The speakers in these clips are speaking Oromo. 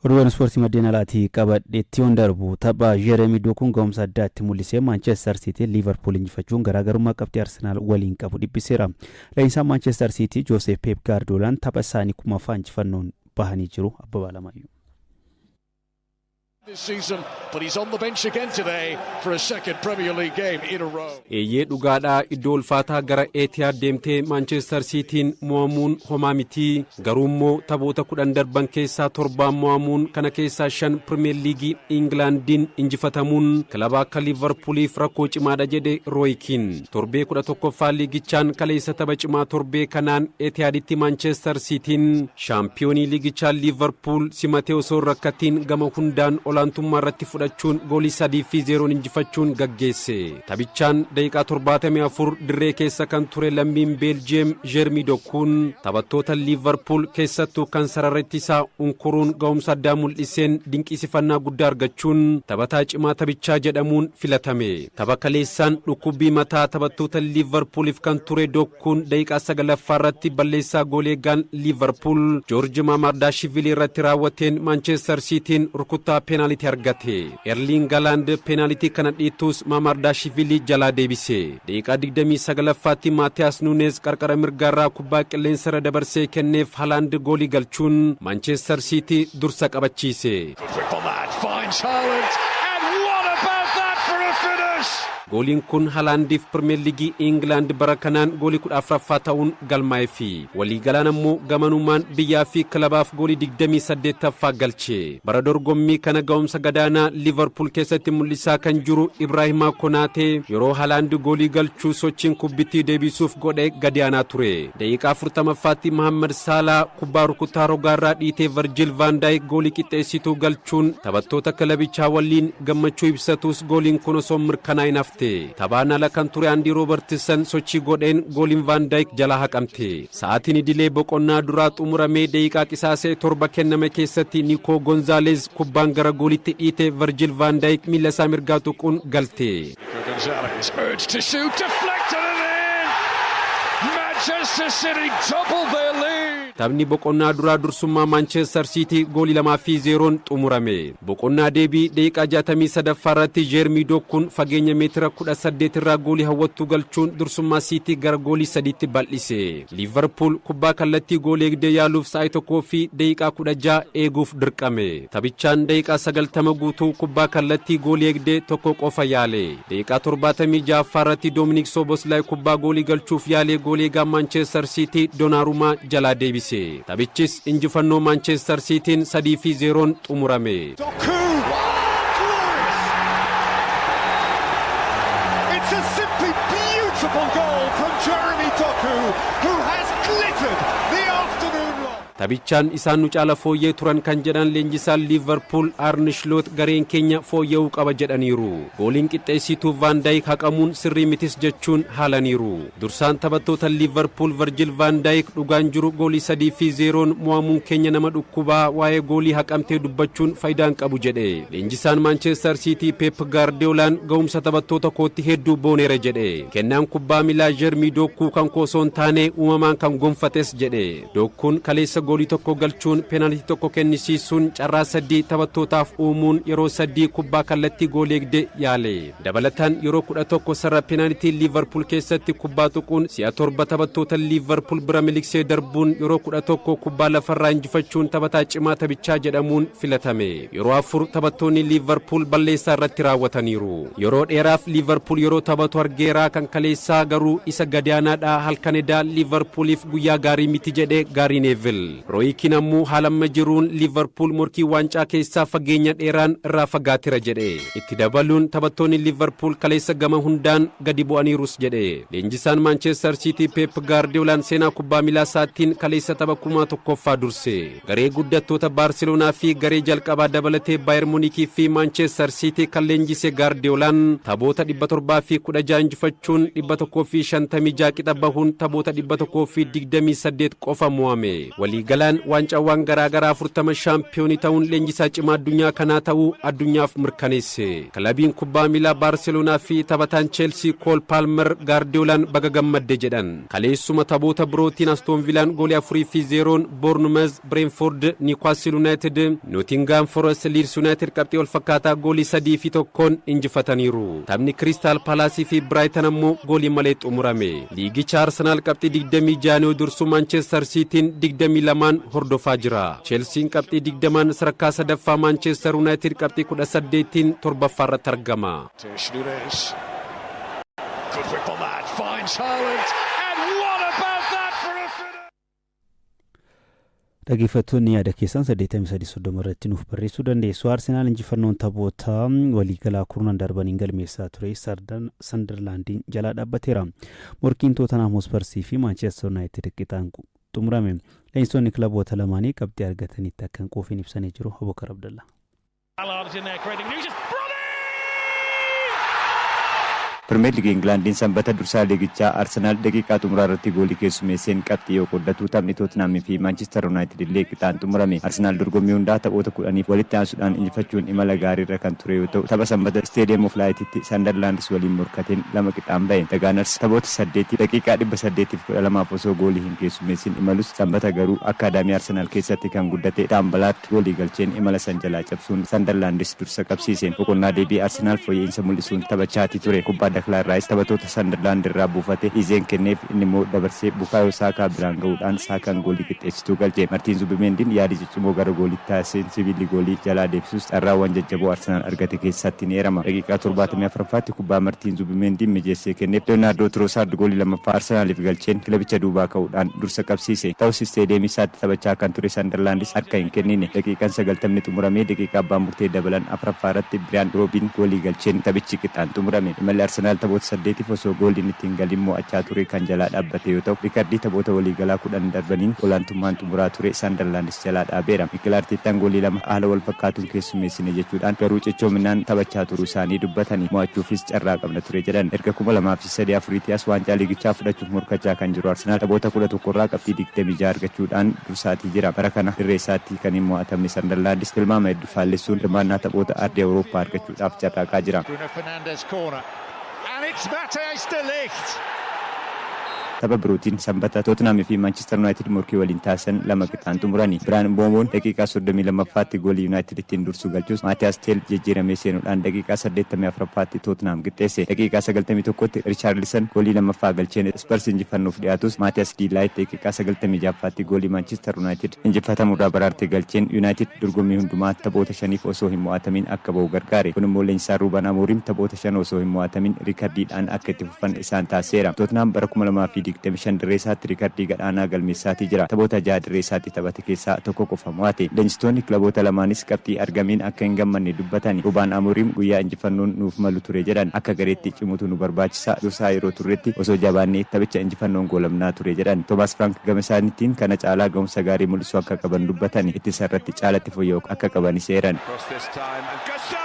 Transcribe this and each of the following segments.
Oduuwwan ispoortii maddeen alaatii qabadheetti yoon darbu, tapha Jeeremii Dokuun ga'umsa addaatti mul'isee Maanchestar Siitiin Liivarpuul injifachuun garaagarummaa qabxii Arsenaal waliin qabu dhiphiseera. Leenjisaan Maanchestar Siitii Joosef Peep Gaardoolaan tapha isaanii 1000ffaa injifannoon bahanii jiru. Abbabaa Lamaayyuu. This season, but he's on the bench again today for a second Premier League game in a row. Eeyyee, dhugaadhaa, iddoo ulfaataa gara Eetiyaad deemtee Maanchestar Siitiin mo'amuun homaa miti. Garuu immoo taphoota 10 darban keessaa torbaan mo'amuun, kana keessaa shan Pirimeer Liigii Ingilaandiin injifatamuun kilaba akka Liivarpuuliif rakkoo cimaadha jedhe Rooyikiin. Torbee 11ffaa liigichaan kaleessa tapha cimaa torbee kanaan Eetiyaaditti Maanchestar Siitiin shaampiyoonii liigichaa Liivarpuul simatee osoo hin rakkattiin gama hundaan olaantummaa irratti fudhachuun goolii 3-0n injifachuun gaggeesse. Taphichaan daqiiqaa 74 dirree keessa kan ture lammiin Beeljiyeem Jeermii Dokkuun taphattoota Liivarpuul, keessattuu kan sarara ittisaa unkuruun ga'umsa addaa mul'iseen dinqisiifannaa guddaa argachuun taphataa cimaa taphichaa jedhamuun filatame. Tapha kaleessaan dhukkubbii mataa taphattoota Liivarpuuliif kan ture Dokkuun daqiiqaa 9ffaa irratti balleessaa goolii eegaan Liivarpuul Joorji Maamaardaashivilii irratti raawwateen Maanchestar Siitiin rukuttaa peenaalitii argate. Erliing Haaland peenaalitii kana dhiittus Maamaardaashivilii jalaa deebise. Daqiiqaa 29ffaatti Maatiyaas Nuunez qarqara mirgaarraa kubbaa qilleensarra dabarsee kenneef Haaland goolii galchuun Maanchestar Siitii dursa qabachiise. Good whip on that, finds Haaland, and what about that for a finish? Gooliin kun Halaandiif Pirimeer Liigii Ingilaand bara kanaan goolii 14ffaa ta'uun galmaa'eefi. Waliigalaan ammoo gamanumaan biyyaa fi kilabaaf goolii 28ffaa galche. Bara dorgommii kana ga'umsa gadaanaa Liivarpuul keessatti mul'isaa kan jiru Ibraahimaa Konaatee yeroo Halaand goolii galchuu sochiin kubbittii deebisuuf godhe gadi aanaa ture. Daqiiqaa 40ffaatti Mahammad Saalaa kubbaa rukutaa rogaarraa dhiitee Virjil Vaandaayik goolii qixxeessituu galchuun taphattoota kilabichaa waliin gammachuu ibsatus, gooliin kun osoo mirkanaa'in hafte. Taphaan ala kan ture Andii Roobertisan sochii godheen gooliin Vaandaayik jalaa haqamte. Sa'aatiin idilee boqonnaa duraa xumuramee daqiiqaa qisaasee 7 kenname keessatti Nikoo Gonzaaleez kubbaan gara goolitti dhiite Virjil Vaandaayik miila isaa mirgaa tuquun galte. Nico Gonzalez urged to shoot, deflected and in! Manchester City double their lead! Taphni boqonnaa duraa dursummaa Maanchestar Siitii goolii 2-0n xumurame. Boqonnaa deebii daqiiqaa 63ffaa irratti Jeermii Dokkuun fageenya meetira 18 irraa goolii hawwattuu galchuun dursummaa Siitii gara goolii sadiitti bal'ise. Liivarpuul kubbaa kallattii goolii eegdee yaaluuf sa'aatii 1:16 eeguuf dirqame. Taphichaan daqiiqaa 90 guutuu kubbaa kallattii goolii eegdee tokko qofa yaale. Daqiiqaa 76ffaa irratti Doominik Soboslaay kubbaa goolii galchuuf yaalee goolii eegaa Maanchestar Siitii Doonaarumaa jalaa deebise. Taphichis injifannoo Maanchestar Siitiin 3-0n xumurame. Doku! Glorious! It's a simply beautiful goal from Jeremy Doku, who has glittered the afternoon long. Taphichaan isaan nu caala fooyyee turan kan jedhan leenjisaan Liivarpuul Arne Slot, gareen keenya fooyya'uu qaba jedhaniiru. Gooliin qixxeessituu Vaandaayik haqamuun sirrii mitis jechuun haalaniiru. Dursaan taphattoota Liivarpuul Virjil Vaandaayik, dhugaan jiru goolii 3-0n mo'amuun keenya nama dhukkubaa, waa'ee goolii haqamtee dubbachuun faayidaan qabu jedhe. Leenjisaan Maanchestar Siitii Peep Gaardiyoolaan ga'umsa taphattoota kootti hedduu booneera jedhe. Kennaan kubbaa miilaa Jermii Dokkuu kan koo osoo hin taane uumamaan kan gonfates jedhe. Dokkuun kaleessa goolii tokko galchuun, peenaalitii tokko kennisiisuun, carraa sadii taphattootaaf uumuun, yeroo sadii kubbaa kallattii goolii eegde yaale. Dabalataan yeroo 11 sarara peenaalitii Liivarpuul keessatti kubbaa tuquun, si'a torba taphattoota Liivarpuul bira miliqsee darbuun, yeroo 11 kubbaa lafarraa injifachuun taphataa cimaa taphichaa jedhamuun filatame. Yeroo afur taphattoonni Liivarpuul balleessaa irratti raawwataniiru. Yeroo dheeraaf Liivarpuul yeroo taphatu argeeraa, kan kaleessaa garuu isa gadaanaadha, halkan edaa Liivarpuuliif guyyaa gaarii miti jedhe Gaarii Neevil. Rooyikiin ammoo haalamma jiruun Liivarpuul morkii waancaa keessaa fageenya dheeraan irraa fagaatira jedhe. Itti dabaluun taphattoonni Liivarpuul kaleessa gama hundaan gadi bu'aniirus jedhe. Leenjisaan Maanchestar Siitii Peep Gaardiyoolaan seenaa kubbaa miilaa isaatiin kaleessa tapha 1000ffaa durse. Garee guddattoota Baarseloonaa fi garee jalqabaa dabalatee Baayer Munikii fi Maanchestar Siitii kan leenjise Gaardiyoolaan taphoota 716 injifachuun, 156 qixa bahuun, taphoota 128 qofa mo'ame. Waliigalaa Waliigalaan waancaawwan garaagaraa 40 shaampiyoonii ta'uun leenjisaa cimaa addunyaa kanaa ta'uu addunyaaf mirkaneesse. Kilabiin kubbaa miilaa Baarseloonaa fi taphataan Cheelsii Kool Paalmer Gaardiyoolaan baga gammadde jedhan. Kaleessuma taphoota birootiin Astoon Viilaan goolii 4-0n Boornumez, Breenford, Niwukaastil Yuunaayitid, Nootingaam Forest, Liids Yuunaayitid qabxii wal fakkaataa goolii 3-1n injifataniiru. Taphni Kiristaal Paalaasii fi Biraaytan ammoo goolii malee xumurame. Liigicha Arsenaal qabxii 26 yoo dursu, Maanchestar Siitiin 22n hordofaa jira. Cheelsiin qabxii 20n sadarkaa sadaffaa, Maanchestar Yuunaayitid qabxii 18n torbaffaa irratti argama. Good whip on that. Finds Haaland. And what about that for a finish? Dhaggeeffattoonni, yaada keessan 8330 irratti nuuf barreessuu dandeessu. Arsenaal injifannoon taphoota waliigalaa kurnan darbaniin galmeessaa ture Sandarlaandiin jalaa dhaabbateera. Morkiin Tootanhaam Hosparsii fi Maanchestar Yuunaayitid qixaan xumurame. Leenjisoonni kilaboota lamaanii qabxii argatanitti akka hin quufin ibsanii jiru. Abubakar Abdallaa. Allard is in there creating nuisance. Pirimeer Liigii Ingilaandiin sanbata dursaa liigichaa Arsenaal daqiiqaa xumuraa irratti goolii keessummeesseen qabxii yoo qooddatu, taphni Tootinhaamii fi Maanchister Yuunaayitid illee qixaan xumurame. Arsenaal dorgommii hundaa taphoota 10f walitti aansuudhaan injifachuun imala gaariirra kan ture yoo ta'u, tapha sanbata Stadium of Lightitti Sandarlaandis waliin morkateen lama qixaan ba'e. The Gunners taphoota saddeetii daqiiqaa 812f osoo goolii hin keessummeessin imalus, sanbata garuu akkaadaamii Arsenaal keessatti kan guddate Daan Balaard goolii galcheen imala san jalaa cabsuun Sandarlaandis dursa qabsiise. Boqonnaa deebii Arsenaal fooyya'insa mul'isuun taphachaatii ture. Kubbaa Daklaan Raayis taphattoota Sandarlaand irraa buufate Izeen kenneef, inni immoo dabarsee Bukaayoo Saakaa biraan ga'uudhaan Saakaan goolii qixxeessituu galche. Martiin Zubimendiin yaalii ciccimoo gara gooliitti taasiseen sibiilli goolii jalaa deebisuus carraawwan jajjaboo Arsenaal argate keessatti ni eerama. Daqiiqaa 74ffaatti kubbaa Martiin Zubimendiin mijeessee kenneef Leeyonaardoo Tiroosaard goolii lammaffaa Arsenaaliif galcheen kilabicha duubaa ka'uudhaan dursa qabsiise. Ta'us isteediyeemii isaatti taphachaa kan ture Sandarlaandis harka hin kennine. Daqiiqaan 90ni xumuramee daqiiqaa abbaan murtee dabalan afuraffaa irratti Biriyaan Roobiin goolii galcheen taphichi qixaan xumurame. Imalli Arsenaal taphoota saddeetiif osoo gooliin ittiin galin mo'achaa ture kan jalaa dhaabbate yoo ta'u, riikardii taphoota waliigalaa 10 darbaniin olaantummaan xumuraa ture Sandarlaandis jalaa dhaabeera. Mikel Arteettaan goolii lama haala wal fakkaatuun keessummeessine jechuudhaan, garuu cichoominaan taphachaa turuu isaanii dubbatanii, mo'achuufis carraa qabna ture jedhan. Erga 2003 afuriitti as waancaa liigichaa fudhachuuf morkachaa kan jiru Arsenaal taphoota 11 irraa qabxii 26 argachuudhaan dursaatii jira. Bara kana dirree isaatti kan hin mo'atamne Sandarlaandis tilmaama hedduu faallessuun hirmaannaa taphoota ardii Awurooppaa argachuudhaaf carraaqaa jira. Bruno Fernandes corner. And it's Matthijs de Ligt. Tapha birootiin sanbata Tootinhaam fi Maanchister Yuunaayitid morkii waliin taasisan lama qixaan xumurani. Biraan Boomoon daqiiqaa 32ffaatti goolii Yuunaayitid ittiin dursu galchus, Maatiyaas Teel jijjiiramee seenuudhaan daqiiqaa 84ffaatti Tootinhaam qixxeesse. Daqiiqaa 91tti Richaarlisan goolii lammaffaa galcheen Spurs injifannoof dhiyaatus, Maatiyaas Diilaayit daqiiqaa 96ffaatti goolii Maanchister Yuunaayitid injifatamurraa baraarte galcheen Yuunaayitid dorgommii hundumaa taphoota shaniif osoo hin mo'atamin akka ba'u gargaare. Kun immoo leenjisaa Ruuban Amooriim taphoota shan osoo hin mo'atamin riikardiidhaan akka itti fufan isaan taasiseera. Tootinhaam bara 2025 dirree isaatti riikardii gadhaanaa galmeessaatii jira. Taphoota ja'a dirree isaatti taphate keessaa tokko qofa mo'ate. Leenjistoonni kilaboota lamaanis qabxii argameen akka hin gammanne dubbatani. Ruubaan Amooriim guyyaa injifannoon nuuf malu ture jedhan. Akka gareetti cimutu nu barbaachisa. Dursaa yeroo turretti osoo jabaannee taphicha injifannoon goolamnaa ture jedhan. Toomaas Frank gama isaaniitiin kana caalaa ga'umsa gaarii mul'isuu akka qaban dubbatani. Ittisa irratti caalatti fooyya'uu akka qabanis eeran. Across this time. And Gusto!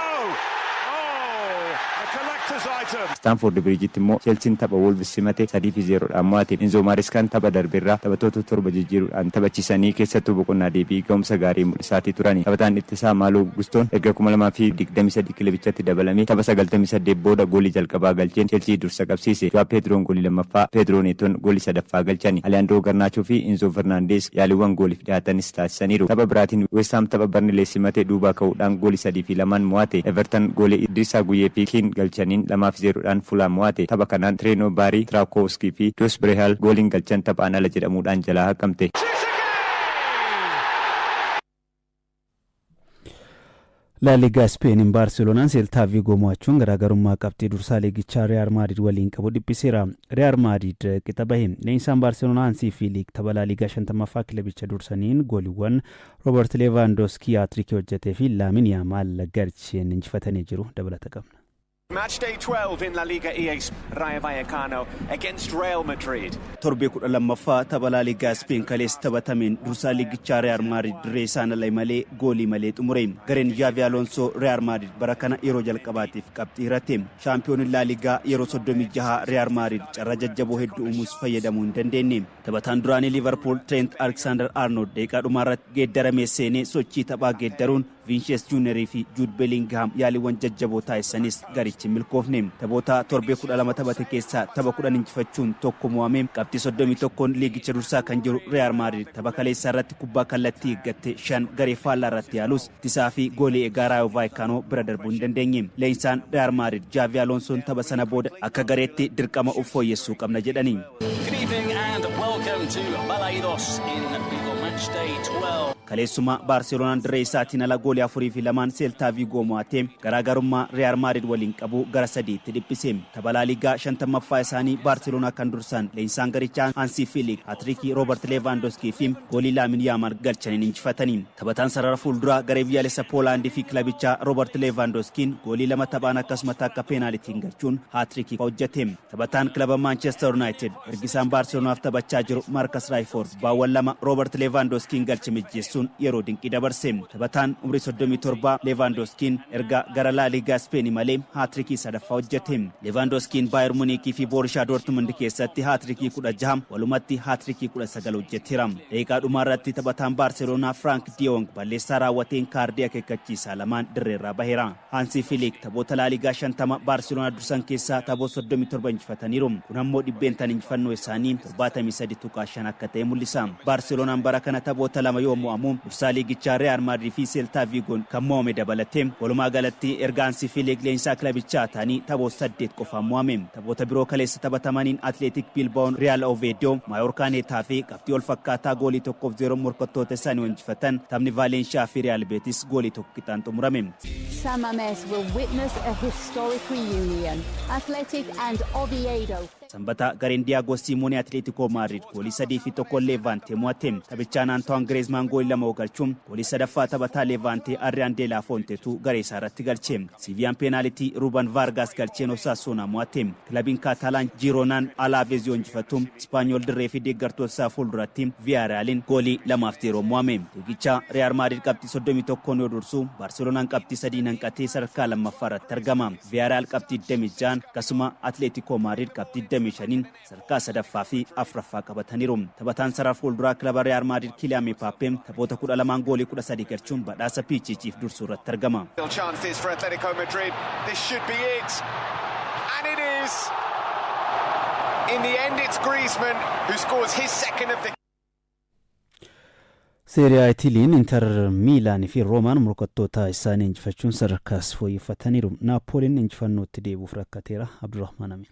Oh, a collector's item. Staanfoord Biriijitti immoo Cheelsiin tapha Wolves simate 3-0dhaan mo'ate. Enzo Maariskaan tapha darbeerraa taphattoota torba jijjiiruudhaan taphachiisanii, keessattuu boqonnaa deebii ga'umsa gaarii mul'isaatii turani. Taphataan ittisaa Maaloo Gustoon erga 2023 kilabichatti dabalamee tapha 98 booda goolii jalqabaa galcheen Cheelsii dursa qabsiise. Joao Pedroon goolii lammaffaa, Pedro Neeton goolii sadaffaa galchani. Alejandro Garnaachoo fi Enzo Fernandes yaaliiwwan gooliif dhiyaatanis taasisaniiru. Tapha biraatiin West Ham tapha Barnilee simate duubaa ka'uudhaan goolii 3-2n mo'ate. Everton goolii Idrisaa Guyyee fi Kiin galchaniin 2-0dhaan Fulaam mo'ate. Tapha kanaan Tireeno Baarii, Tiraakowskii fi Dewsbury-Hall gooliin galchan taphaan ala jedhamuudhaan jalaa haqamte. Laaligaa Ispeeniin Baarseloonaan Seeltaa Viigoo mo'achuun garaagarummaa qabxii dursaa liigichaa Riyaal Maadrid waliin qabu dhiphiseera. Riyaal Maadrid qixa bahe. Leenjisaan Baarseloonaa Hansii Fiiliik tapha Laaligaa 50ffaa kilabicha dursaniin gooliiwwan Roobert Leevaandoskii haatirikii hojjetee fi Laamin Yaamaal galcheen injifatanii jiru. Dabalata qabna. Match day 12 in La Liga EA, Rayo Vallecano against Real Madrid. Torbee 12ffaa tapha Laa Ligaa Speen kaleessa taphatameen dursaa liigichaa Real Madrid dirree isaan ala malee goolii malee xumure. Gareen Xavi Alonso Real Madrid bara kana yeroo jalqabaatiif qabxii hirate. Shaampiyooniin Laa Ligaa yeroo 36 Real Madrid carraa jajjaboo hedduu uumuus fayyadamuu hin dandeenye. Taphataan duraanii Liverpool Trent Alexander Arnold daqiiqaa dhumaarratti geeddaramee seenee sochii taphaa geeddaruun Vinicius Junior fi Jude Bellingham yaaliiwwan jajjaboo taasisanis garichi hin milkoofne. Taphoota torbee 12 taphate keessaa tapha 10 injifachuun tokko mo'ame qabxii 31n liigicha dursaa kan jiru Real Madrid tapha kaleessaa irratti kubbaa kallattii eeggatte shan garee faallaa irratti yaalus ittisaa fi goolii eegaa Rayo Vallecano bira darbuu hin dandeenye. Leenjisaan Real Madrid Xavi Alonsoon tapha sana booda akka gareetti dirqama of fooyyessuu qabna jedhani. Good evening and welcome to Balaidos in Vigo Match Day 12. Kaleessuma Baarseloonaan dirree isaatiin ala goolii 4-2n Seeltaa Viigoo mo'atee garaagarummaa Real Madrid waliin qabu gara sadiitti dhiphise. Tapha Laa Ligaa 50ffaa isaanii Baarseloonaa kan dursan leenjisaan garichaa Hansi Filik hatriikii Roobert Leevaandoskii fi goolii Laamin Yaamaal galchaniin injifatanii. Taphataan sarara fuulduraa garee biyyaalessa Poolaandii fi kilabichaa Roobert Leevaandoskiin goolii lama taphaan akkasuma takka peenaalitiin galchuun hatriikii hojjete. Taphataan kilaba Manchester United ergisaan Baarselonaaf taphachaa jiru Marcus Rashford baawwan lama Roobert Leevaandoskiin galche mijjeessuun yeroo dinqii dabarse. Taphataan umrii 37 Leevaandoskiin erga gara Laa Ligaa Speenii malee haatirikii sadaffaa hojjete. Leevaandoskiin Baayer Muniikii fi Boorishaa Doortmund keessatti haatirikii 16, walumatti haatirikii 19 hojjeteera. Daqiiqaa dhumaa irratti taphataan Baarseloonaa Frank de Jong balleessaa raawwateen kaardii akeekkachiisaa lamaan dirreerraa baheera. Hansi Filik taphoota Laa Ligaa 50 Baarseloonaa dursan keessaa taphoota 37 injifataniiru. Kun ammoo dhibbeentaan injifannoo isaanii 73.5 akka ta'e mul'isa. Baarseloonaan bara kana taphoota lama yoo mo'amu, dursaa liigichaa Real Madrid fi Seeltaa Viigoon kan mo'ame dabalatee, walumaa galatti erga Hansi Filik leenjisaa kilabichaa ta'anii taphoota saddeet qofaan mo'ame. Taphoota biroo kaleessa taphatamaniin Atleetik Bilbaa'oon Real Oviedo, Maayorkaan Hetaafee qabxii wal fakkaataa goolii 1-0 morkattoota isaanii injifatan. Taphni Vaalenshaa fi Real Beetis goolii tokko qixaan xumurame. San Mamés will witness a historic reunion. Athletic and Oviedo. Sanbata gareen Diyaagoo Simoonee Atleetikoo Maadrid goolii 3-1 Leevaantee mo'ate. Taphichaan Antoine Griezmann goolii lama galchuun goolii sadaffaa taphataa Leevaantee Adriaan de la Fontetu garee isaa irratti galche. Siiviyaan peenaalitii Ruben Vargas galcheen Osasuna mo'ate. Kilabiin Kaatalaan Jiroonaan Alaaveez yoo injifatu, Ispaanyool dirree fi deeggartoota isaa fuulduratti Viyaaraaliin goolii 2-0 mo'ame. Liigicha Real Maadrid qabxii 31n yoo dursu, Baarseloonaan qabxii sadii hanqatee sadarkaa lammaffaa irratti argama. Viyaaraal qabxii 26, akkasuma Atleetikoo Maadrid qabxii 25n sadarkaa sadaffaa fi afuraffaa qabataniiru. Taphataan sarara fuulduraa kilaba Real Maadrid Kylian Mbappé taphoota 12n goolii 13 galchuun badhaasa Pichichiif dursuu irratti argama. Chance this for Atletico Madrid. This should be it. And it is. In the end, it's Griezmann who scores his second of the Seeriyaa Itiliin Inter Miilaan fi Roomaan morkattoota isaanii injifachuun sadarkaas fooyyeffataniiru. Naapooliin injifannootti deebi'uuf rakkateera. Abdurrahmaan Amin.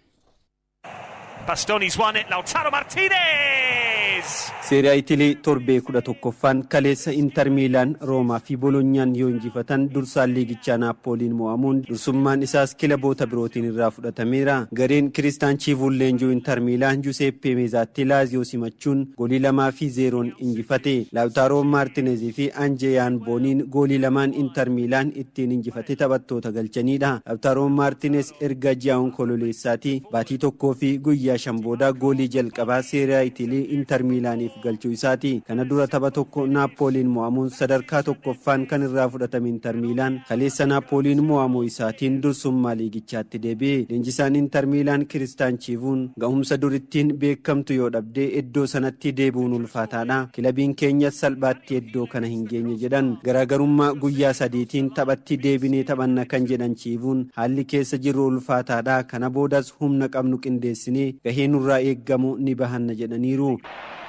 Bastoni's won it. Lautaro Martinez! Seeriyaa Itilii torbee 11ffaan kaleessa Inter Miilaan, Roomaa fi Bolonyaan yoo injifatan, dursaan liigichaa Naappooliin mo'amuun dursummaan isaas kilaboota birootiin irraa fudhatameera. Gareen Kiristaan Chiivuun leenjuu Inter Miilaan Juseeppee Meezaatti Laaziyoo simachuun goolii 2-0n injifate. Laawutaaroo Maartinezii fi Anjeeyaan Booniin goolii lamaan Inter Miilaan ittiin injifate taphattoota galchanidha. Laawutaaroo Maartinez erga ji'a Onkololeessaati baatii 1 fi guyyaa 5 booda goolii jalqabaa Seeriyaa Itilii Inter Miilaaniif galchuu isaati. Kana dura tapha tokko Naappooliin mo'amuun sadarkaa tokkoffaan kan irraa fudhatame Inter Miilaan kaleessa Naappooliin mo'amuu isaatiin dursummaa liigichaatti deebi'e. Leenjisaan Inter Miilaan Kiristaan Chiivuun ga'umsa durittiin beekamtu yoo dhabdee iddoo sanatti deebi'uun ulfaataadha. Kilabiin keenya salphaatti iddoo kana hin geenye jedhan. Garaagarummaa guyyaa sadiitiin taphatti deebinee taphanna kan jedhan Chiivuun, haalli keessa jirru ulfaataadha. Kana boodas humna qabnu qindeessinee gahee nurraa eeggamu ni bahanna jedhaniiru.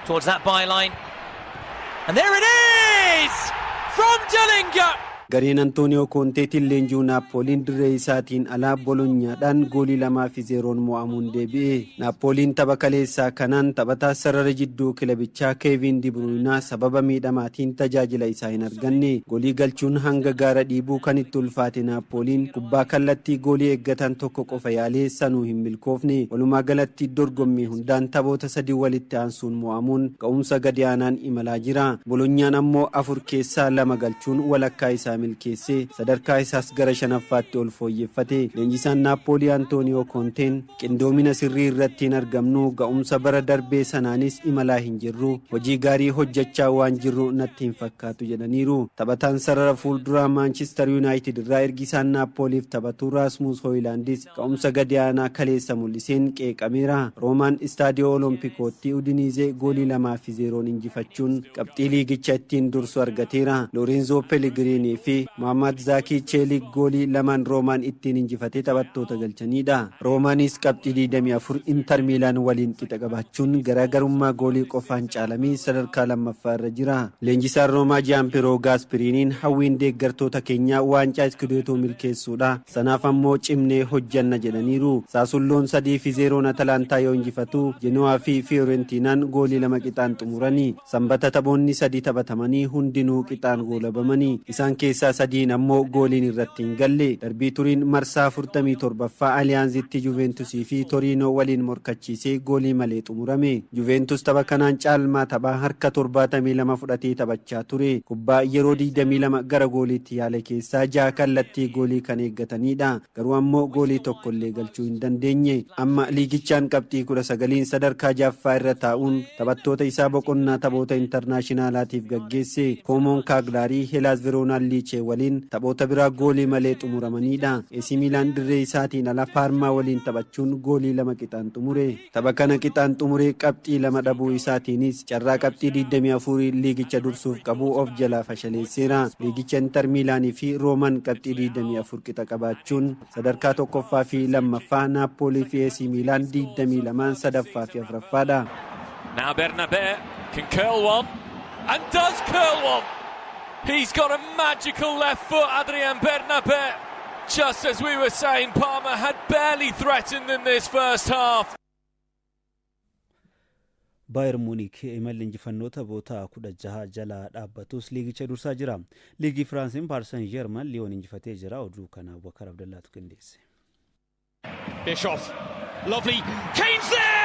Towards that byline. And there it is! From Dallinga! Gareen Antooniyoo Koonteetiin leenji'u Naappooliin dirree isaatiin alaa Bolonyaadhaan goolii 2-0n mo'amuun deebi'e. Naappooliin tapha kaleessaa kanaan taphataa sarara jidduu kilabichaa Keevin Dibruunaa sababa miidhamaatiin tajaajila isaa hin arganne. Goolii galchuun hanga gaara dhiibuu kan itti ulfaate Naappooliin kubbaa kallattii goolii eeggatan tokko qofa yaalee sanuu hin milkoofne. Walumaa galatti dorgommii hundaan taphoota sadii walitti aansuun mo'amuun ga'umsa gadi aanaan imalaa jira. Bolonyaan ammoo afur keessaa lama galchuun walakkaa isaa Milkeessee sadarkaa isaas gara shanaffaatti ol fooyyeffate. Leenjisaan Naappoolii Antooniyoo Koonteen qindoomina sirrii irratti hin argamnu, ga'umsa bara darbee sanaanis imalaa hin jirru, hojii gaarii hojjechaa waan jirru natti hin fakkaatu jedhaniiru. Taphataan sarara fuulduraa Maanchister Yuunaayitid irraa ergisaan Naappooliif taphatu Raasmus Hooyilaandis ga'umsa gadi aanaa kaleessa mul'iseen qeeqameera. Roomaan Istaadiyoo Olompikootti Udiniizee goolii 2-0n injifachuun qabxii liigicha ittiin dursu argateera. Loorenzoo Pelegiriinii fi Mohammad Zaakii Cheelik goolii lamaan Roomaan ittiin injifatee taphattoota galchanidha. Roomaanis qabxii 24 Inter Miilaan waliin qixa qabaachuun garaagarummaa goolii qofaan caalamee sadarkaa lammaffaa irra jira. Leenjisaan Roomaa Jaampiroo Gaaspiriiniin hawwiin deeggartoota keenyaa waancaa Iskudeetoo milkeessuudha. Sanaaf ammoo cimnee hojjanna jedhaniiru. Saasulloon 3-0n Atalaantaa yoo injifatu, Jeno'aa fi Fiyoorentiinaan goolii lama qixaan xumuranii. Sanbata taphoonni sadi taphatamanii hundinuu qixaan goolabamanii. Isaan keessaa sadiin ammoo gooliin irratti hin galle. Darbii Turiin marsaa 47ffaa Aliyaanzitti Juventusii fi Toriinoo waliin morkachiisee goolii malee xumurame. Juventus tapha kanaan caalmaa taphaa harka 72 fudhatee taphachaa ture. Kubbaa yeroo 22 gara gooliitti yaale keessaa jaha kallattii goolii kan eeggatanidha. Garuu ammoo goolii tokkollee galchuu hin dandeenye. Amma liigichaan qabxii 19n sadarkaa jaaffaa irra taa'uun taphattoota isaa boqonnaa taphoota intarnaashinaalaatiif gaggeesse. Koomoon Kaaglaarii, Helaas Veroonaan Liichee waliin taphoota biraa goolii malee xumuramanidha. AC Miilaan dirree isaatiin ala Paarmaa waliin taphachuun goolii lama qixaan xumure. Tapha kana qixaan xumuree qabxii lama dhabuu isaatiinis carraa qabxii 24 liigicha dursuuf qabu of jalaa fashaleesseera. Liigicha Inter Miilaanii fi Roomaan qabxii 24 qixa qabaachuun sadarkaa tokkoffaa fi lammaffaa, Naappoolii fi AC Miilaan 22 sadaffaa fi afuraffaadha. Now Bernabe can curl one and does curl one. He's got a magical left foot, Adrian Bernabe. Just as we were saying, Parma had barely threatened in this first half. Baayer Muunik imalli injifannoo taphoota 16 jala dhaabbatus liigicha dursaa jira. Liigii Firaansiin Paarisan Jeerman Liyoon injifatee jira. Oduu kana Abubakar Abdallaatu qindeesse. Bischoff, lovely. Kane's there!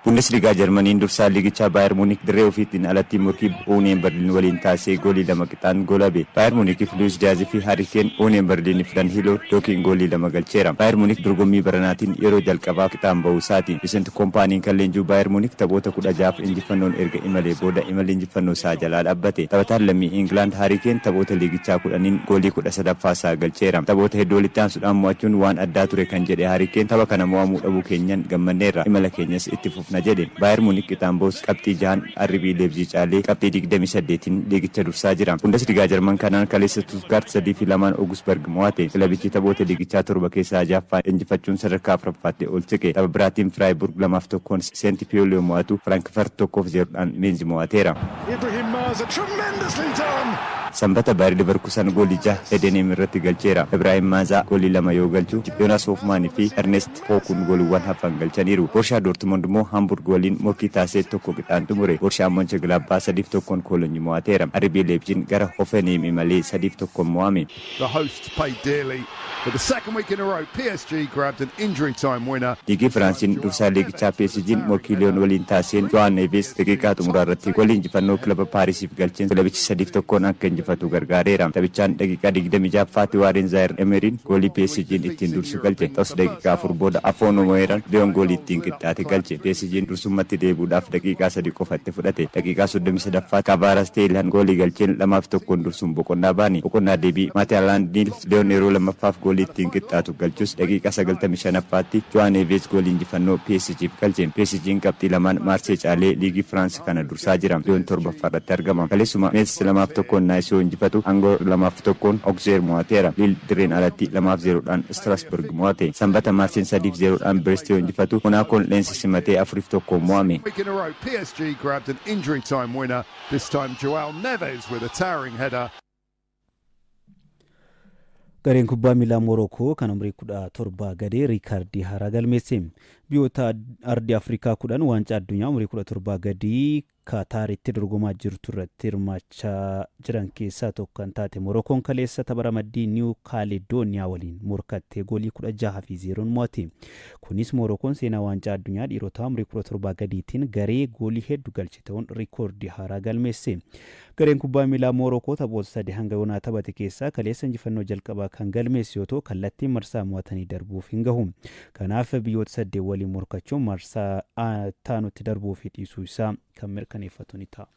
Bundesliigaa Jarmaniin dursaa liigichaa Baayer Muunik dirree ofiitiin alatti morkii Uuniyeen Berliin waliin taasisee goolii lama qixaan goolabe. Baayer Muunikiif Luis Diyaazii fi Haari Keen, Uuniyeen Berliiniif Danhiloo Dookiin goolii lama galcheera. Baayer Muunik dorgommii baranaatiin yeroo jalqabaa qixaan bahuu isaati. Vincent Koompaaniin kan leenjuu Baayer Muunik taphoota 16f injifannoon erga imalee booda imalli injifannoo isaa jalaa dhaabbate. Taphataan lammii Ingilaand Haari Keen taphoota liigichaa 10n goolii 13ffaa isaa galcheera. Taphoota hedduu walitti aansuudhaan mo'achuun waan addaa ture kan jedhe Haari Keen, tapha kana mo'amuu dhabuu keenyan gammanneerra, imala keenyas itti fufna jedhe. Baayer Muunik qixaan bahus qabxii jahan RB Leipzig caalee qabxii 28n liigicha dursaa jira. Bundesliigaa Jarman kanaan kaleessa Stuttgart 3-2n Augsburg mo'ate. Kilabichi taphoota liigichaa torba keessaa jahaffaa injifachuun sadarkaa afuraffaatti ol siqe. Tapha biraatiin Freiburg 2-1n Seent Piyoolii mo'atu, Frankfurt 1-0dhaan Meenzi mo'ateera. Ibrahim Maza, tremendously done! Sanbata Baayir Leverkusen goolii jaha Heedenheem irratti galcheera. Ibraahim Maazaa goolii lama yoo galchu, Yoonaas Hoofmaanii fi Ernest Pookun gooliiwwan hafan galchaniiru. Borshaa Doortmond immoo Hamburg waliin morkii taasisee tokko qixaan xumure. Borshaa Monchengladbach 3-1n Koolonyi mo'ateera. RB Leipzig gara Hoffenheim imalee 3-1n mo'ame. The hosts paid dearly. For the second week in a row, PSG grabbed an injury time winner. Liigii Firaansiin dursaa liigichaa PSG'n morkii Liyoon waliin taasiseen Jo'aan Neves daqiiqaa xumuraa irratti goolii injifannoo kilaba Paarisiif galcheen kilabichi 3-1n akka injifatu gargaareera. Taphichaan daqiiqaa 26ffaatti Waareen Zaayir Emeriin goolii PSG'n ittiin dursu galche. Ta'us daqiiqaa 4 booda Afoon Mo'eeraan Liyoon goolii ittiin qixxaate galche. PSG'n dursummaatti deebi'uudhaaf daqiiqaa 3 qofatti fudhate. Daqiiqaa 33ffaatti Kvaratskhelia goolii galcheen 2-1n dursuun boqonnaa baani. Boqonnaa deebii Maatiyaaland Liyoon yeroo lammaffaaf goolii ittiin qixxaatu galchus daqiiqaa 95ffaatti Jo'aan Neves goolii injifannoo PSG'f galche. PSG'n qabxii lamaan Maarsee caalee liigii Firaans kana dursaa jira. Liyoon torbaffaarratti argama. Kaleessuma Meets 2-1n Naayisii yoo injifatu, Angoo 2-1n Okzeer mo'ateera. Liil dirreen alatti 2-0dhaan Strasburg mo'ate. Sanbata Maarseen 3-0dhaan Brest yoo injifatu, Monaakoon Leensi simatee 4-1n mo'ame. Week in a row, PSG grabbed an injury time winner. This time, Joao Neves with a towering header. Gareen kubbaa miilaa Moorookoo kan umurii 17 gadee riikaardii haaraa galmeesse. Biyyoota ardii Afrikaa 10 waancaa addunyaa umurii 17 gadii Kaataaritti dorgomaa jirtu irratti hirmaachaa jiran keessaa tokko kan taate Morokoon kaleessa tapha ramaddii Niiw Kaaledooniyaa waliin morkattee goolii 16-0 mo'ate. Kunis Morokoon seenaa waancaa addunyaa dhiirotaa umurii 17 gadiitiin garee goolii hedduu galche ta'uun riikoordii haaraa galmeesse. Gareen kubbaa miilaa Morokoo taphoota sadi hanga yoonaa taphate keessaa kaleessa injifannoo jalqabaa kan galmeesse yoo ta'u, kallattiin marsaa mo'atanii darbuuf hin gahu. Kanaaf biyyoota saddeet waliin morkachuun marsaa taanutti darbuu fi dhiisuu isaa kan mirkaneeffatu ni ta'a.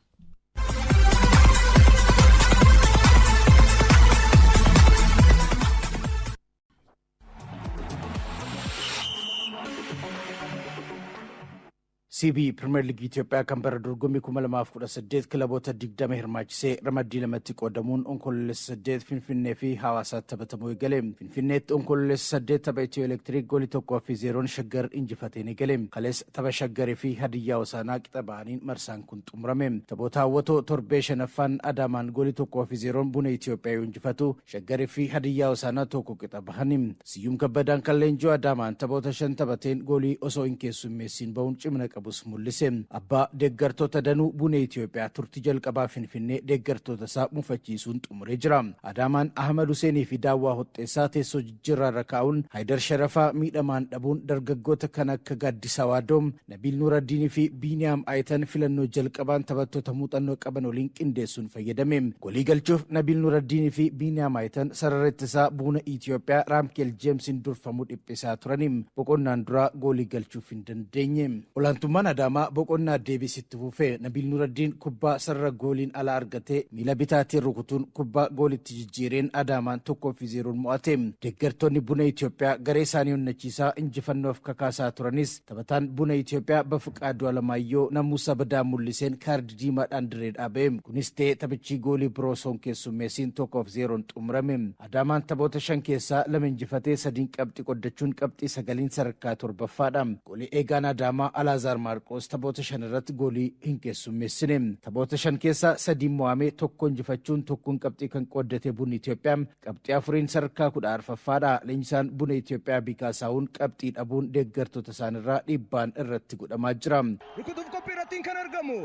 CBE Pirimeer Liigii Itoophiyaa kan bara dorgommii 2018 kilaboota 20 hirmaachisee ramaddii lamatti qoodamuun Onkoloolessa 8 Finfinnee fi Hawaasaatti taphatamuu eegale. Finfinneetti Onkoloolessa 8 tapha Itiyoo Elektiriik goolii 1-0 Shaggar injifatee ni gale. Kaleessa tapha Shaggarii fi Hadiyyaa Hosaanaa qixa ba'aniin marsaan kun xumurame. Taphoota hawwatoo torbee shanaffaan Adaamaan goolii 1-0 Buna Itoophiyaa yoo injifatu, Shaggarii fi Hadiyyaa Hosaanaa tokko qixa bahani. Siyyum Kabbadaan kan leenji'u Adaamaan taphoota shan taphateen goolii osoo hin keessummeessiin bahuun cimina qabus mul'ise. Abbaa deeggartoota danuu Buna Itoophiyaa turtii jalqabaa Finfinnee deeggartoota isaa mufachiisuun xumuree jira. Adaamaan Ahmad Huseenii fi Daawwaa Hoxxeessaa teessoo jijjiirraa irra kaa'uun, Haayidar Sharafaa miidhamaan dhabuun, dargaggoota kan akka Gaaddisaa Waadoom, Nabiil Nuuraddiinii fi Biiniyaam Ayitan filannoo jalqabaan taphattoota muuxannoo qaban waliin qindeessuun fayyadame. Golii galchuuf Nabiil Nuuraddiinii fi Biiniyaam Ayitan sarara ittisaa Buna Itoophiyaa Raamkeel Jeemsiin durfamuu dhiphisaa turani. Boqonnaan duraa goolii galchuuf hin dandeenye. Olaantummaan Adaamaa boqonnaa deebisitti fufee Nabiil Nuuraddiin kubbaa sarara gooliin alaa argatee miila bitaatiin rukutuun kubbaa goolitti jijjiireen Adaamaan 1-0 mo'ate. Deeggartoonni Buna Itoophiyaa garee isaanii onnachiisaa injifannoof kakaasaa turanis, taphataan Buna Itoophiyaa Bafiqaaduu Alamaayyoo namuusa badaa mul'iseen kaardii diimaadhaan dirree dhaabe. Kunis ta'ee taphichi goolii biroo osoo hin keessummeessiin 1-0 xumurame. Adaamaan taphoota shan keessaa lama injifatee sadiin qabxii qoddachuun qabxii sagaliin sadarkaa torbaffaadha. Goolii eegaan Adaamaa Alaazaar Maarqoos taphoota shan irratti goolii hin keessummeessine. Taphoota shan keessaa sadiin mo'amee tokko injifachuun tokkoon qabxii kan qooddate Bunni Itoophiyaa qabxii afuriin sadarkaa 14ffaadha. Leenjisaan Buna Itoophiyaa Biikaasaawun qabxii dhabuun deeggartoota isaanirraa dhiibbaan irratti godhamaa jira. Rukutuuf qophii irratti kan argamu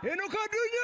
Henok Addunyaa!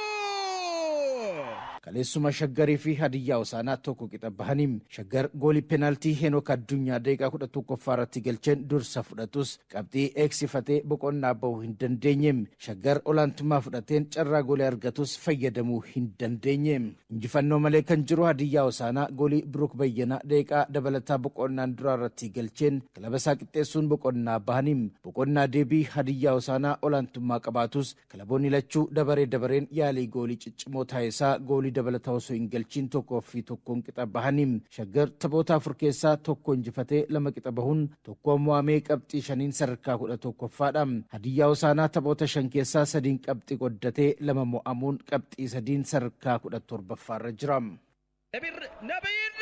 Gool! Kaleessuma Shaggarii fi Hadiyyaa Hosaanaa tokko qixa bahanii. Shaggar goolii peenaaltii Henook Addunyaa daqiiqaa 11ffaa irratti galcheen dursa fudhatus, qabxii eegsifatee boqonnaa bahuu hin dandeenye. Shaggar olaantummaa fudhateen carraa goolii argatus fayyadamuu hin dandeenye. Injifannoo malee kan jiru Hadiyyaa Hosaanaa goolii Biruuk Bayyanaa daqiiqaa dabalataa boqonnaan duraa irratti galcheen kilaba isaa qixxeessuun boqonnaa bahanii. Boqonnaa deebii Hadiyyaa Hosaanaa olaantummaa qabaatus, kilaboonni lachuu dabaree dabareen yaalii goolii ciccimoo taasisaa goolii dabalataa osoo hin galchiin 1-1n qixa bahanii. Shaggar taphoota afur keessaa tokko injifatee lama qixa bahuun tokko mo'amee qabxii shaniin sadarkaa 11ffaadha. Hadiyyaa Hosaanaa taphoota shan keessaa sadiin qabxii qoddatee lama mo'amuun qabxii sadiin sadarkaa 17ffaarra jira. Nabiil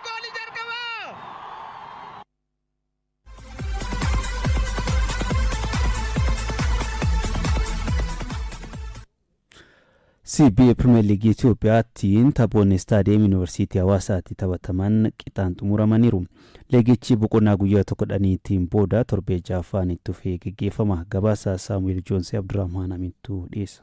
goolii jalqabaa! CBE Pirimeer Liigii Itoophiyaattiin taphoonni istaadiyeem Yuunivarsiitii Hawaasaatti taphataman qixaan xumuramaniiru. Liigichi boqonnaa guyyaa 10n booda torbee ja'affaan itti fufee geggeeffama. Gabaasa Saamu'eel Joonsee Abdurrahmaan Amintuu dhiyeessa.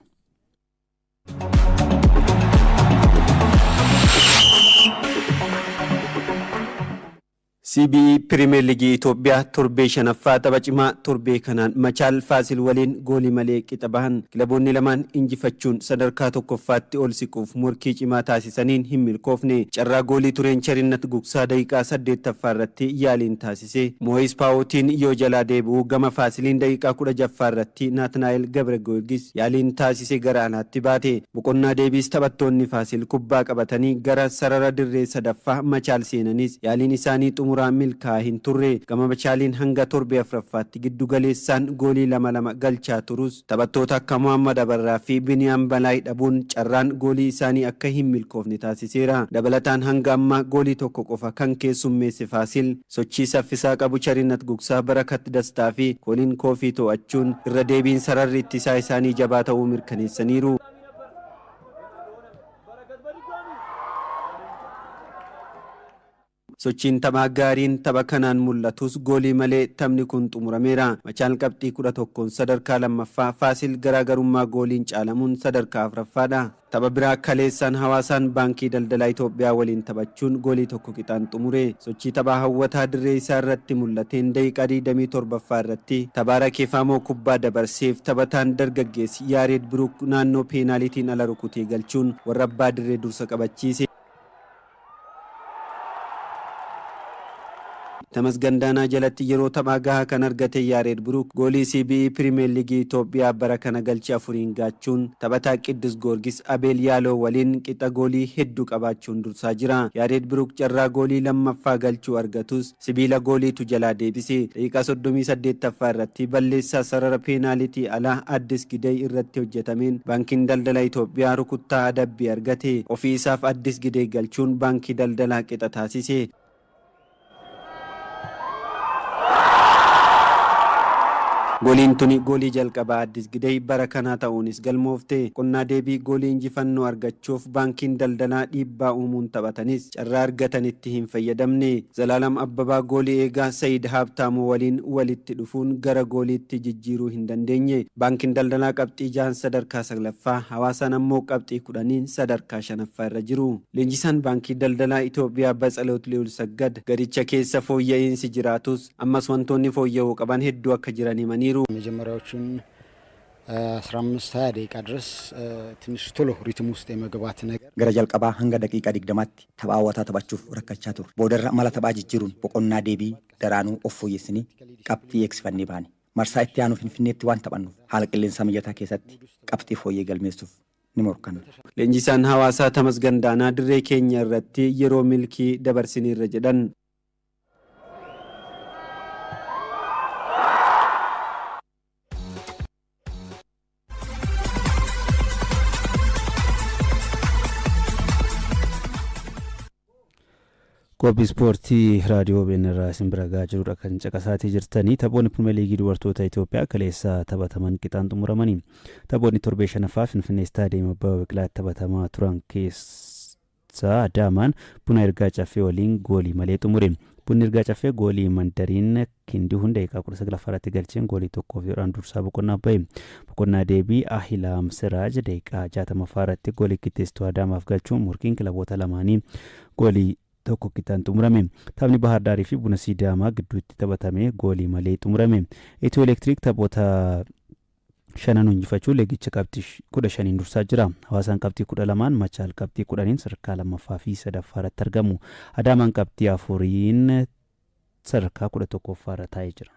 CBE Pirimeer Liigii Itoophiyaa torbee shanaffaa tapha cimaa torbee kanaan Machaal Faasil waliin goolii malee qixa bahan. Kilaboonni lamaan injifachuun sadarkaa tokkoffaatti ol siquuf morkii cimaa taasisaniin hin milkoofne. Carraa goolii tureen Cherinnat Gugsaa daqiiqaa 8ffaa irratti yaaliin taasise Mooyis Paawutiin yoo jalaa deebi'u, gama Faasiliin daqiiqaa 16ffaa irratti Naatnaa'el Gabre Goorgis yaaliin taasise gara alaatti baate. Boqonnaa deebiis taphattoonni Faasil kubbaa qabatanii gara sarara dirree sadaffaa Machaal seenanis, yaaliin isaanii xumuraa milkaa'aa hin turre. Gama Machaaliin hanga torbee afuraffaatti giddu galeessaan goolii lama lama galchaa turus, taphattoota akka Mohammad Abarraa fi Biniyaam Balaay dhabuun carraan goolii isaanii akka hin milkoofne taasiseera. Dabalataan hanga ammaa goolii tokko qofa kan keessummeesse Faasil, sochii saffisaa qabu Charinnat Gugsaa, Barakat Dastaa fi Kooliin Koofii to'achuun irra deebiin sararri ittisaa isaanii jabaa ta'uu mirkaneessaniiru. Sochiin taphaa gaariin tapha kanaan mul'atus goolii malee taphni kun xumurameera. Machaal qabxii 11n sadarkaa lammaffaa, Faasil garaagarummaa gooliin caalamuun sadarkaa afuraffaadha. Tapha biraa kaleessaan Hawaasaan Baankii Daldalaa Itoophiyaa waliin taphachuun goolii tokko qixaan xumure. Sochii taphaa hawwataa dirree isaa irratti mul'ateen daqiiqaa 27ffaa irratti Tabaarak Efaamoo kubbaa dabarseef taphataan dargaggeessi Yaareed Biruuk naannoo peenaalitiin ala rukutee galchuun warra abbaa dirree dursa qabachiise. Tamasgan Daanaa jalatti yeroo taphaa gahaa kan argate Yaareed Biruuk goolii CBE Pirimeer Liigii Itoophiyaa bara kana galchee afuriin gaachuun taphataa Qiddus Goorgis Abeel Yaaloo waliin qixa goolii hedduu qabaachuun dursaa jira. Yaareed Biruuk carraa goolii lammaffaa galchuu argatus sibiila gooliitu jalaa deebise. Daqiiqaa 38ffaa irratti balleessaa sarara peenaalitii alaa Addis Gidey irratti hojjetameen Baankiin Daldala Itoophiyaa rukuttaa adabbii argate. Ofii isaaf Addis Gidey galchuun Baankii Daldalaa qixa taasise. Gooliin tuni goolii jalqabaa Addis Gidey bara kanaa ta'uunis galmoofte. Qonnaa deebii goolii injifannoo argachuuf Baankiin Daldalaa dhiibbaa uumuun taphatanis carraa argatanitti hin fayyadamne. Zalaalam Abbabaa goolii eegaa Sayid Haabtaamuu waliin walitti dhufuun gara gooliitti jijjiiruu hin dandeenye. Baankiin Daldalaa qabxii jahan sadarkaa saglaffaa, Hawaasaan ammoo qabxii 10n sadarkaa shanaffaa irra jiru. Leenjisaan Baankii Daldalaa Itoophiyaa Batsaloot Li'ul Saggad garicha keessa fooyya'iinsi jiraatus ammas wantoonni fooyya'uu qaban hedduu akka jiran himaniiru. መጀመሪያዎቹን 15 20 ደቂቃ ድረስ ትንሽ ቶሎ ሪትም ውስጥ የመግባት ነገር Gara jalqabaa hanga daqiiqaa 20tti tapha hawwataa taphachuuf rakkachaa turre. Boodarra mala taphaa jijjiiruun boqonnaa deebii daraanuu of fooyyessinee qabxii eegsifannee baane. Marsaa itti aanu Finfinneetti waan taphannuuf haala qilleensaa mijataa keessatti qabxii fooyyee galmeessuuf ni morkanna. Leenjisaan Hawaasaa Tamasgan Daanaa dirree keenya irratti yeroo milkii dabarsiniirra jedhan. Qophii ispoortii raadiyoo OBN irraa isin bira gahaa jirudha kan caqasaatii jirtanii. Taphoonni Pirimeer Liigii dubartoota Itoophiyaa kaleessa taphataman qixaan xumuramanii. Taphoonni torbee shanaffaa Finfinnee Istaadiyeem Abbabaa Biqilaatti taphatamaa turan keessaa Adaamaan Buna Ergaa Caffee waliin goolii malee xumure. Bunni Ergaa Caffee goolii Mandariin Kindihuun daqiiqaa 19ffaa irratti galcheen goolii tokkoof yoodhaan dursaa boqonnaa bahe. Boqonnaa deebii Ahilaam Siraaj daqiiqaa 60ffaa irratti goolii qixxeessituu Adaamaaf galchuun murkiin kilaboota lamaanii goolii tokko qixaan xumurame. Taphni Bahar Daarii fi Buna Sidaamaa gidduutti taphatame goolii malee xumurame. Itiyoo Elektiriik taphoota shanan injifachuun liigicha qabxii 15n dursaa jira. Hawaasaan qabxii 12n, Machaal qabxii 10n sadarkaa lammaffaa fi sadaffaa irratti argamu. Adaamaan qabxii afuriin sadarkaa 11ffaa irra taa'ee jira.